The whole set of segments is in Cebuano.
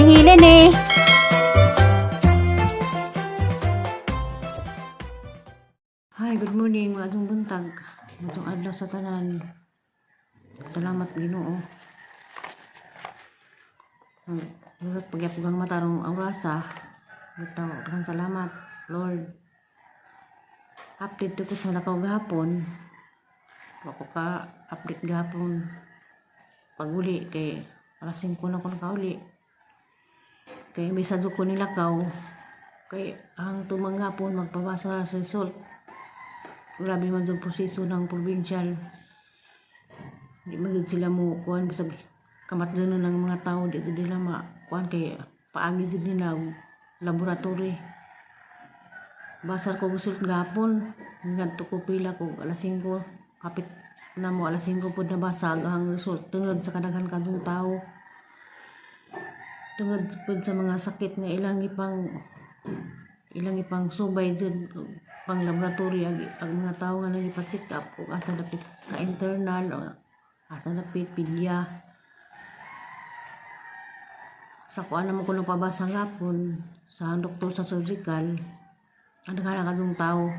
Hilene. Hi, good morning, mga atong buntag. Atong adlaw sa tanan. Salamat Ginoo. Ang Lord, pagyapog ang matarong ang rasa. Bitaw, daghang salamat, Lord. Update ko sa lakaw gahapon. Wa ko ka update gahapon. Paguli kay alas 5 na ko nakauli. Kay may sadyo ko nilakaw. Kay ang tumang gahapon magpabasa sa result. Grabe man yung proseso ng provincial. Di man jud sila mo kuan, bisag kamat na ng mga tao, di jud nila ma kuan kay paagi jud nila og laboratory. Basar ko result gahapon, ngadto ko pila ko alas 5, kapit na mo alas 5 pod nabasa ang result tungod sa kadaghan kadtong tao. Tungod pod sa mga sakit nga ilang ipang subay jud pang laboratory ang mga tao nga nagipa-check up kung asa dapit ka internal o asa dapit pilya. Sa kuan naman ko nagpabasa gapon sa doktor sa surgical, ang daghan kadtong tao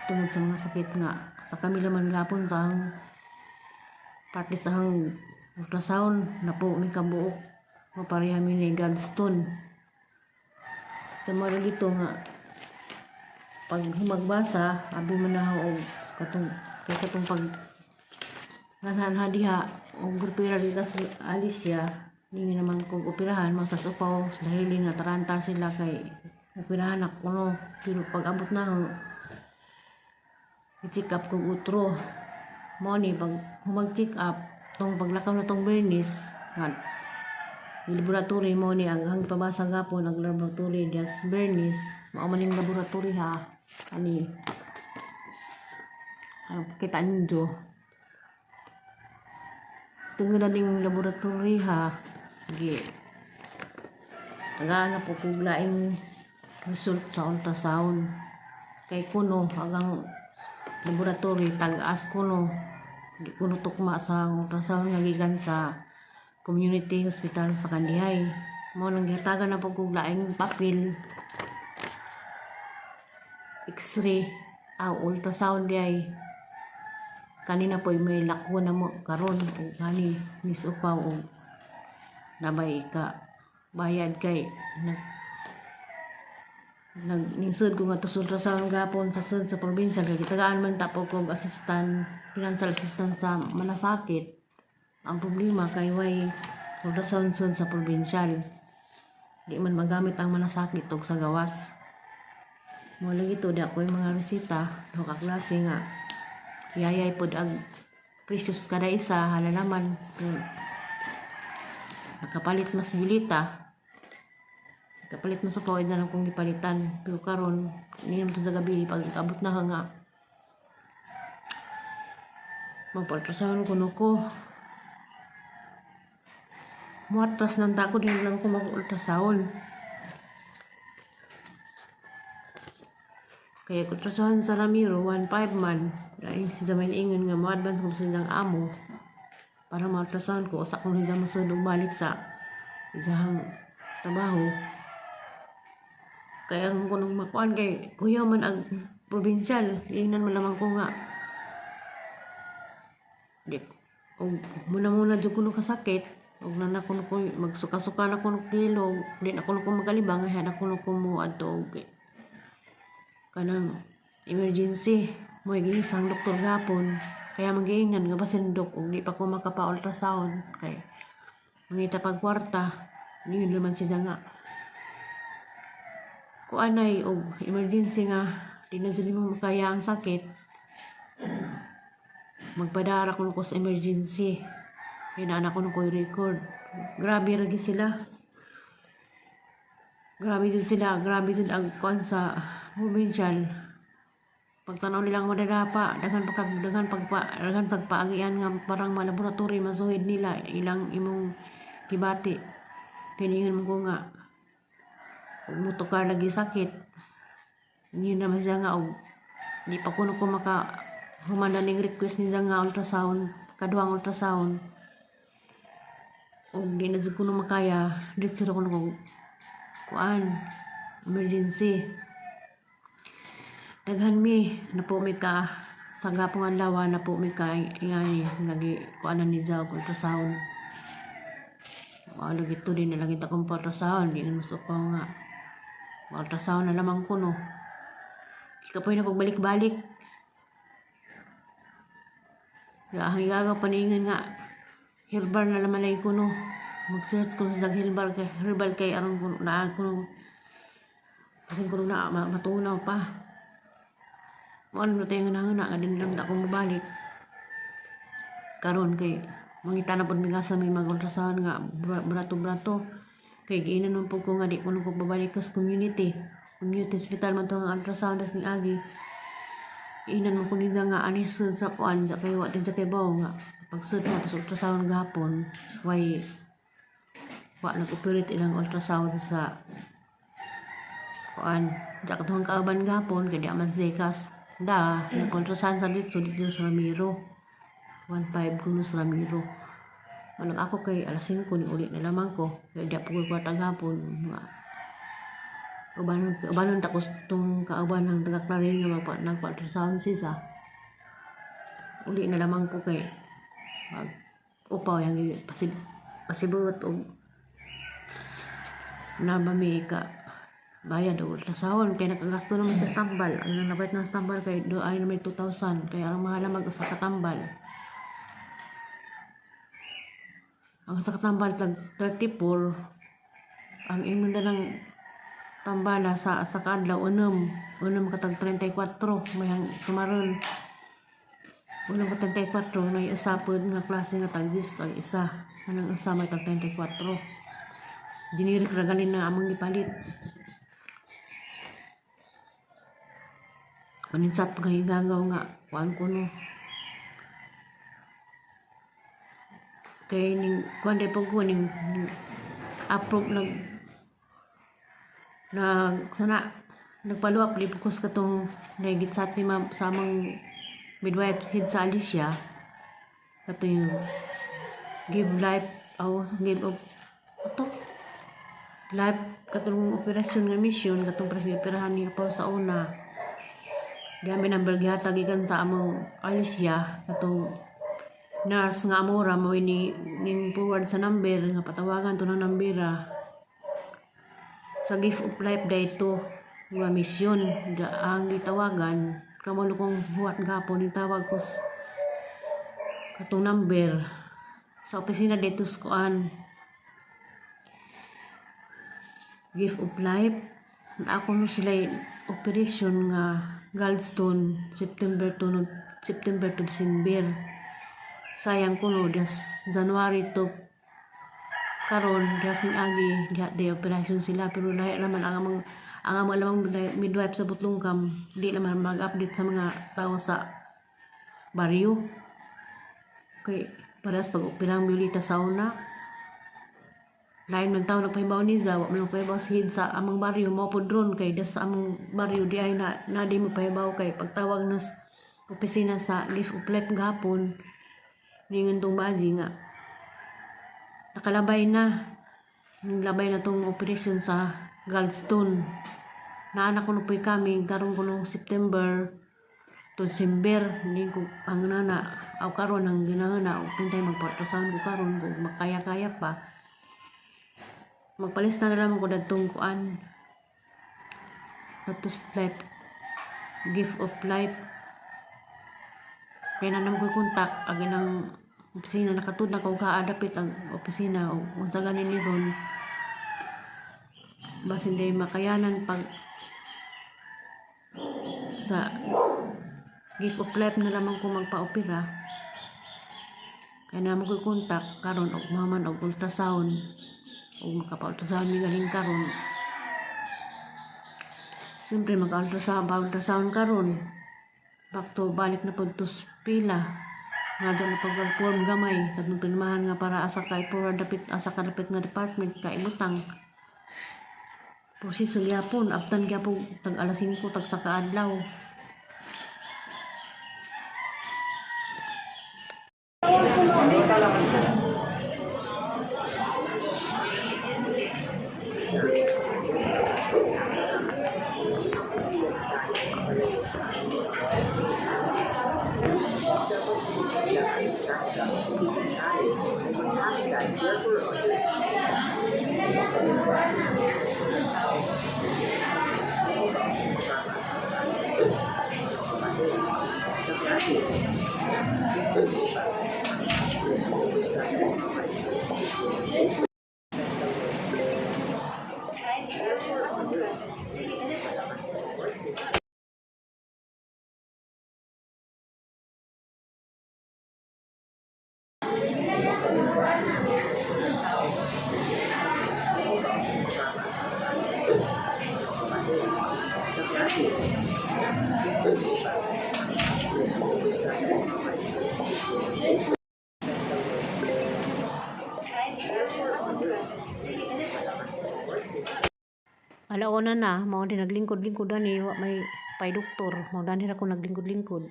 tungod sa mga sakit nga sa kami man gapon sa ang parte sa ang ultrasound na po mi kabuok, mapareha mi ni gallstone. Sa mga dito nga pag humagbasa, abi man na og katong kay katong pag nganhan diha og grupira dito sa Alicia, ningi naman kog operahan mo sa upaw dahil nga taranta sila kay operahan ako no. Pero pag abot na ho, i-check up kog utro mo ni pag humag check up tong paglakaw na tong Bernice nga laboratory mo ni ang pabasa gapon ang laboratory das Bernice, mao man ning laboratory ha. Ani ang kita ninyo, tungod na ning laboratory ha, gi tagaan na po kog laing result sa ultrasound kay kuno agang laboratory tag-as kuno, di kuno tukma sa ultrasound nga gikan sa community hospital sa Kandihay. Mao nang gihatagan na po kog laing papel, x-ray aw ultrasound diay. Kanina po may lakwo na mo karon ug kani nisupaw og nabay ka bayad kay nag nagningsod ko nga to ultrasound gapon sa sud sa probinsya kay gitagaan man ta po kog assistant, financial assistant sa manasakit. Ang problema kay way ultrasound sud sa provincial, di man magamit ang manasakit og sa gawas. Mo lagi to di ako yung mga resita duha ka klase nga yayay pod ang precious kada isa halalaman. Pero nakapalit mas gilita, kapalit mo sa pawid na lang kong gipalitan. Pero karon hindi naman to sa gabi pag abot na nga magpa-ultrasound kuno ko, muatras nang tako, di na lang ko mag-ultrasound. Kaya ultrasound sa Ramiro 1.5 man dahil si Zamay ingon nga mo-advance ko sa iyang amo para ma-ultrasound ko usa kong hindi masud og balik sa isang trabaho. Kaya ang kunong makuan kay kuya man ang provincial, ingnan man lamang ko nga di og muna muna jud kuno kasakit og nana kuno ko magsuka-suka na kuno kilo, di na kuno ko magalibang ay na kuno ko mo adto og kanang emergency. Mo isang doktor gapon kaya magiingnan nga basin dok og di pa ko makapa-ultrasound kay mangita pag kwarta. Yun naman siya nga kuanay og emergency nga di na jud mo makaya ang sakit, magpadara kuno ko sa emergency. Kaya na ko ko record. Grabe ra gyud sila, grabe din sila, grabe din ang kuan sa provincial. Pagtanaw nilang madadapa, daghan pa daghan pagpa daghan pagpaagian nga parang mga laboratory masuhid nila ilang imong gibati. Kaya mo ko nga ug motukar lagi sakit. Yun naman siya nga og di pa kuno ko maka humana ning request niya nga ultrasound, kaduhang ultrasound. Og di na jud ko na makaya, diretso ra ko na kog kuan, emergency. Daghan mi, na po mi ka sa gapong adlaw, na po mi ka ingani nga gi kuanan ni Jaw ultrasound. Wala lagi to din na lang kita kong ultrasound, di na musukaw nga. Ultrasound na lamang ko, no. Kapoy na kog balik-balik. Ya, ang igagaw paningan nga herbal na laman ay ko, no. Mag-search ko sa herbal kay aron ko na ko kasi ko na matunaw pa. Mo ano na tayo nga nga din lang ako mabalik. Karon kay mangita na pud mi sa may mag-ultrasound nga brato-brato. Kay giinan man pud ko nga di ko ko babalik sa community. Community hospital man to nga ultrasound das ni agi. Inan man ko nila nga anis sa kuan sa kay wa din sa kay baw nga pagsud na sa ultrasound gahapon, why wa nag-operate ilang ultrasound sa kuan sa katuhang kauban gahapon kay di man siya kas da nag-ultrasound sa dito dito sa Ramiro, 1.5 kuno sa Ramiro. Manang ako kay alas 5 ni uli na lamang ko kay di po ko kwarta gahapon nga ubanon ubanon ta tong kauban ng taga Clarin nga magpa nagpa-ultrasound siya. Uli na lamang ko kay mag upaw yang pasib pasibot og na ba mi ka bayad og ultrasound kay nakagasto naman sa tambal. Ang nabayad ng tambal kay do ay naman 2,000, kaya ang mahal mag usa ka tambal. Ang sa katambal tag 34 ang imo na lang tambala sa kaadlaw, unom unom katag 34 may hang tumaron unong ka 34 may isa pod nga klase nga tag 10 ang isa, anang isa may tag 34. Generic ra ganin na among gipalit. Paninsat pagkahigagaw nga kuan ko, no, kay ning kuan day pag ko ning approve nag nag sana nagpalo up di pukos katong nagitsat ni ma'am sa among midwife head sa Alicia, kato yung give life, oh, give of ato life, katong operasyon nga mission, katong para sa operahan niya pa sa una. Di amin number gihatag gikan sa among Alicia, katong nurse nga amora mo ni ning forward sa number nga patawagan to ng nambera sa Gift of Life dayto nga mission. Da, ang gitawagan kamo kong huwat gapon ni tawag ko katong number sa opisina dito sa kuan Gift of Life. Ako no sila operation nga gallstone September to, no, September to December. Sayang ko, no, das January to karon, das ni agi diha di operation sila, pero lahi naman ang among lamang midwife sa Butlongkam, di naman mag-update sa mga tao sa baryo kay parehas pag operang Violeta sa una. Lain man tao nagpahibaw ni Za, wa man nagpahibaw si head sa among baryo mo pod ron kay das sa among baryo di ay na, na di mo pahibaw kay pagtawag na opisina sa Gift of Life gahapon, ningon tong baji nga nakalabay na, labay na tong operation sa gallstone. Naanak ko no po'y kami karon ko no September to December. Hindi ko ang nana aw karon ang ginahana og pintay magpa-ultrasound ko karon kung makaya-kaya pa. Magpalista na lamang ko dadtong kuan, Lotus Life, Gift of Life, kaya na naman ko kontak ang inang opisina. Nakatud na ko kaadapit ang opisina o unsa gani ni ron, basin day makayanan pag sa Gift of Life na lamang ko magpa-opera, kaya naman ko kontak karon og maman og ultrasound og makapa-ultrasound mi galing karon. Siyempre mag-ultrasound pa ultrasound karon, back to balik na pud to pila nga doon na pag-form gamay katong pirmahan nga para asa ka i-forward dapit, asa ka dapit nga department ka ibutang. Proseso gyapon, abtan gyapon tag alas 5 tag sa kaadlaw. Therefore, others, gusto ginabasa ng upang sa mababa, kapatid, kaklase, iba, sila gusto sa mga. Therefore, others, malakas na support system. Gusto ginabasa ng upang sa mababa, kapatid, kaklase, iba, sila gusto sa mga. Therefore, others, malakas na support system. Alauna na, mao din naglingkod-lingkod ani, wa may pay doktor, mao dani ra ko naglingkod-lingkod.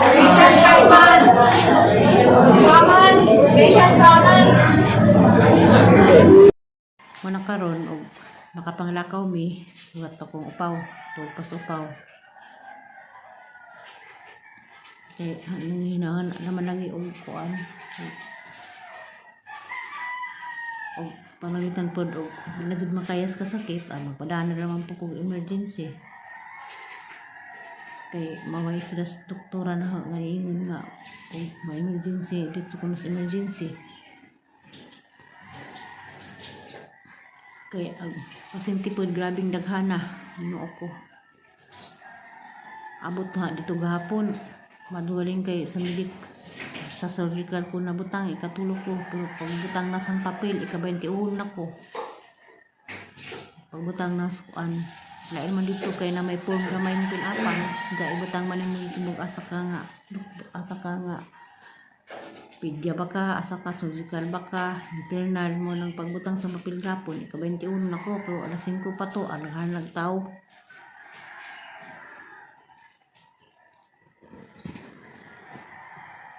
Patient Kaiman. Kaman. Patient Kaman. Mo na karon og makapanglakaw mi, sugat akong upaw, tuog pas upaw. Kay hinahan naman lagi og kuan. Og pananglitan pod og di na jud makayas ka sakit, ano, padaan na naman po kog emergency. Kay maway sila sa doktora na nga niingon nga kung may emergency, dito ko sa emergency. Kay ang pasyente pod grabing daghana, Ginoo ko. Abot nga dito gahapon, madugaling kay sa milik sa surgical ko nabutang, ikatulo ko, pero pagbutang na sang papel, ika-21 na ko. Pagbutang na sa kuan, lain man dito kay na may form gamay mo pinapan, ga ibutang man mo imong asa ka nga, asa ka nga pidya ba ka, asa ka, surgical ba ka, internal mo lang pagbutang sa papel gapon, ika-21 na ko, pero alas 5 pa to, alhan nagtao.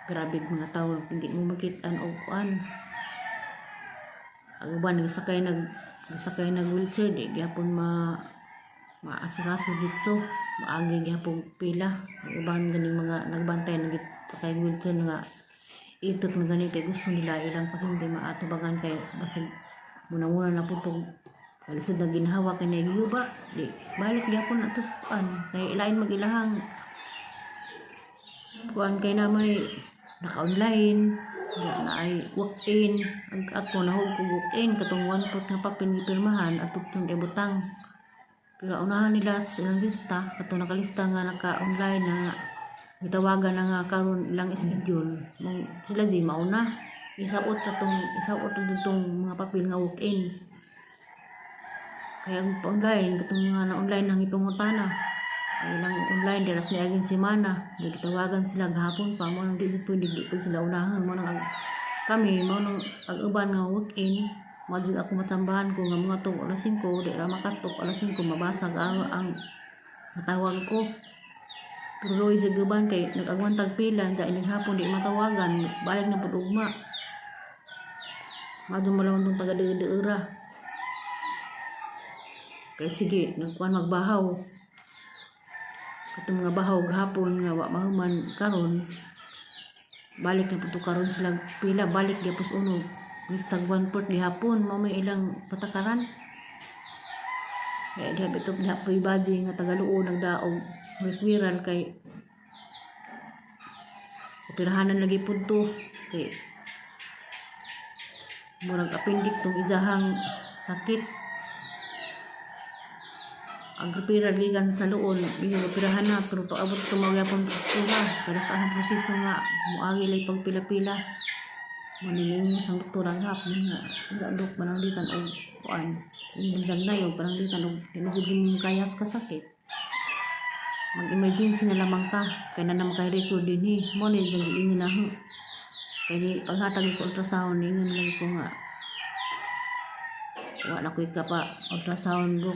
Grabe mga tao, hindi mo makitaan og kuan. Ang uban nagsakay nag wheelchair, di gyapon maasikaso dito. Maagi gyapon pila. Ang uban ganing mga nagbantay nagsakay wheelchair nga itot na gani kay gusto nila ilang pasyente maatubangan kay basig muna-muna na po tong alisod na ginhawa kay nagyuba, di balik gyapon na to sa kuan kay ilain magilahang kuan kay na may naka-online, wala na ay walk-in. Ang ako nahug ko walk-in katong one fourth nga papel gipirmahan at tong ibutang, pero unahan nila sa ilang lista katong nakalista nga naka-online na nga gitawagan na nga karon ilang schedule. Mong sila di mauna isaot na tong isaot na tong mga papel nga walk-in. Kaya ang online katong mga na online nang ipangutana ang ilang online dira sa niaging semana, di gitawagan sila gahapon pa. Mo nang di jud pwede, di po sila unahan. Mo nang kami mo nang ang uban nga walk-in mo jud ako matambahan ko nga mga to alas 5 di ra makatok alas 5 mabasag ang matawag ko. Pero luoy jud uban kay nag-agwantag pila sa ining hapon, di matawagan, balik na pud ugma. Madto mo lang tong taga deura kay sige nagkuan magbahaw katong mga bahaw gahapon nga wa mahuman karon, balik na pud to karon sila pila, balik gyapon uno listag one fourth gihapon. Mao may ilang patakaran kaya diha bitaw diha po'y body nga tagaluo nagdaog referral kay operahanan lagi pud to kay murag appendix tong iyahang sakit. Ang referral gikan sa Loon, yung operahan na, pero pag abot ito magyapon proseso pero sa ahang proseso nga muagi lay pagpila-pila. Manilingon sang doktor ang hapon nga nga, "Dok, pananglitan og kuan yung na yung pananglitan og di na jud mo kayas ka sakit, mag-emergency na lamang ka kay na naman kay record din eh." Mo ni jud giingon na ho kay di paghatag sa ultrasound, ingon lang ko nga wala ko'y kapa ultrasound, dok.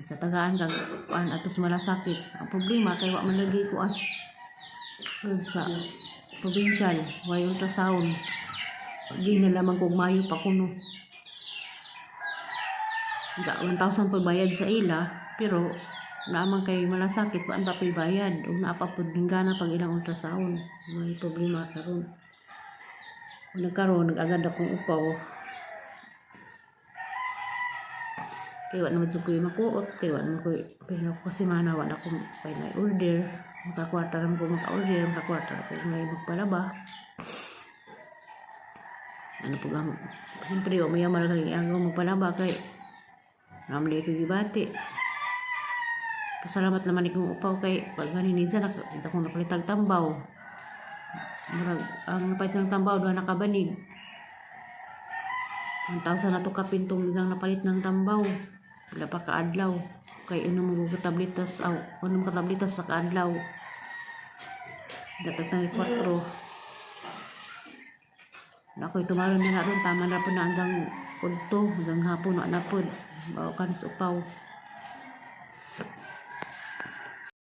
Sa tagaan kag kuan ato sa malasakit. Ang problema kay wa man lagi ko as sa provincial way ultrasound. Di na lamang kog mayo pa kuno. Ga 1,000 po bayad sa ila, pero naman kay malasakit pa ang papoy bayad ug naa pa pud gana pag ilang ultrasound. May problema karon. Ug nagkaroon nag-agad akong upaw. Kay wa naman jud ko'y makuot, kay wa naman ko'y pero ako kasi mana wa na ko kay may order. Makakwarta naman ko maka-order, makakwarta ko may magpalaba. Ano po ang siyempre wa mayaman kay ang magpalaba kay namli ko gibati. Pasalamat naman ikong upaw kay pag ganin ninsa nak akong napalitag tambaw. Murag ang napalit ng tambaw duha na kabanig. 1,000 na to kapintong isang napalit ng tambaw. Wala pa kaadlaw. Kay unom mo katablitas aw, unom katablitas sa kaadlaw. Datag na 4. Ako'y tumaron na na ron, tama na po na hanggang udto, hanggang hapon na na po. Bawa ka na sa upaw.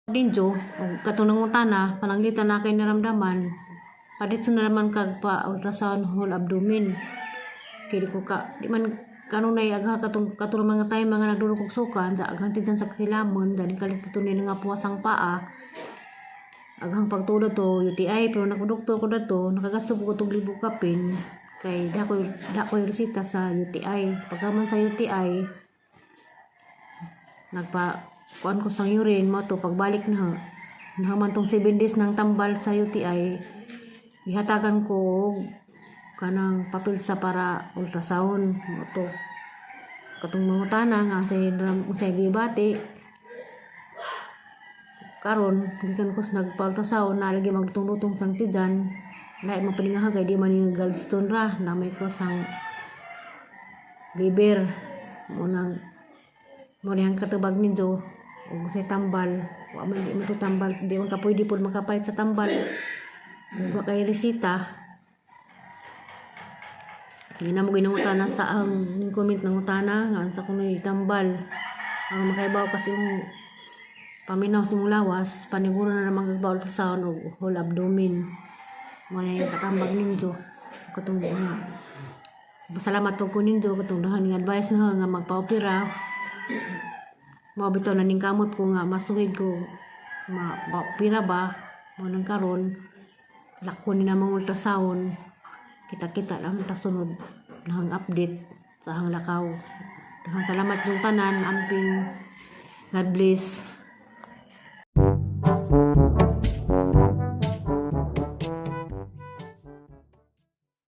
Dinjo, katong nangutana, pananglitan na kay naramdaman, paditso na naman kag pa ultrasound whole abdomen. Kaya di ko ka, di man kanunay agha katong katong mga time mga nagdulog og suka, sa aghang tidyan sa kasilamon, dahil kalit ito ni nga puwas ang paa. Aghang pagtulod to UTI, pero nakudoktor ko dato, nakagasto ko tong libo kapin kay da ko resita sa UTI. Pagkaman sa UTI, nagpa kuan ko sang urine mo to pagbalik na naman tong 7 days ng tambal sa UTI, gihatagan ko og kanang papel sa para ultrasound mo to. Katong mangutana nga sa sa gibati karon, gikan ko sa nagpa-ultrasound na lagi magtungtong sang tiyan, lahi mo paningaha kay di man yung gallstone ra na may ko sang liver mo nang mo niyang katubag ninyo. Og sa tambal, wa man di man to tambal, di man ka pwede pod makapalit sa tambal wa kay resita. Hindi na mo ginangutana sa ang ning comment nangutana nga sa kunoy tambal. Ang makaibaw kasi yung paminaw sa imong lawas, paniguro na naman kag ultrasound og whole abdomen. Mo na yung katambag ninyo. Katong mga pasalamat po ko ninyo katong dahan nga advice na nga magpa-opera. Mao bitaw na ning kamot ko nga masuhid ko ma-opera ba mo nang karon lako ni namang ultrasound. Kita-kita lang ta sunod nang update sa hang lakaw. Daghang salamat yung tanan, amping. God bless.